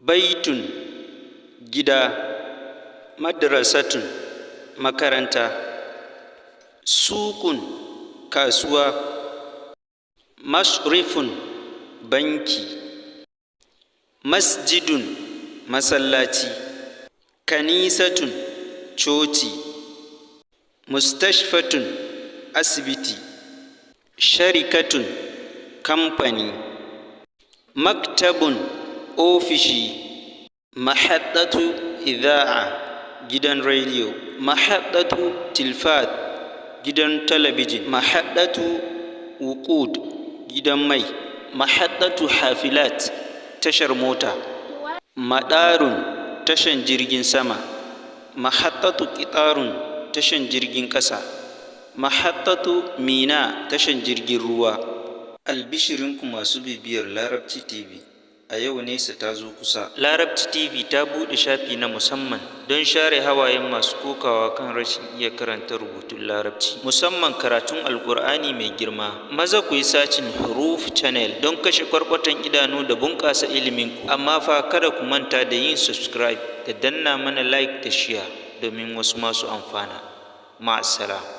Baitun, gida. Madrasatun, makaranta. Suƙun, kasuwa. Masrifun, banki. Masjidun, masallaci. Kanisatun, coci. Mustashfatun, asibiti. Sharikatun, kamfani. Maktabun, ofishi. Mahaɗatu idha'a, gidan rediyo. Mahaɗatu tilfat, gidan talabijin. Mahaɗatu wuƙud, gidan mai. Mahaɗatu hafilat, tashar mota. Maɗarun, tashan jirgin sama. Mahaɗatu ƙitarun, tashan jirgin ƙasa. Mahaɗatu mina, tashan jirgin ruwa. Albishirinku masu bibiyar Larabci TV, a yau nesa ta zo kusa. Larabci TV ta buɗe shafi na musamman don share hawayen masu kokawa kan rashin iya karanta rubutun Larabci, musamman karatun Alƙur'ani mai girma. Maza ku yi searching Huruf Channel don kashe kwarkwatan idanu da bunƙasa iliminku. Amma fa kada ku manta da yin subscribe da danna mana like da share domin wasu masu amfana. Ma'assalam.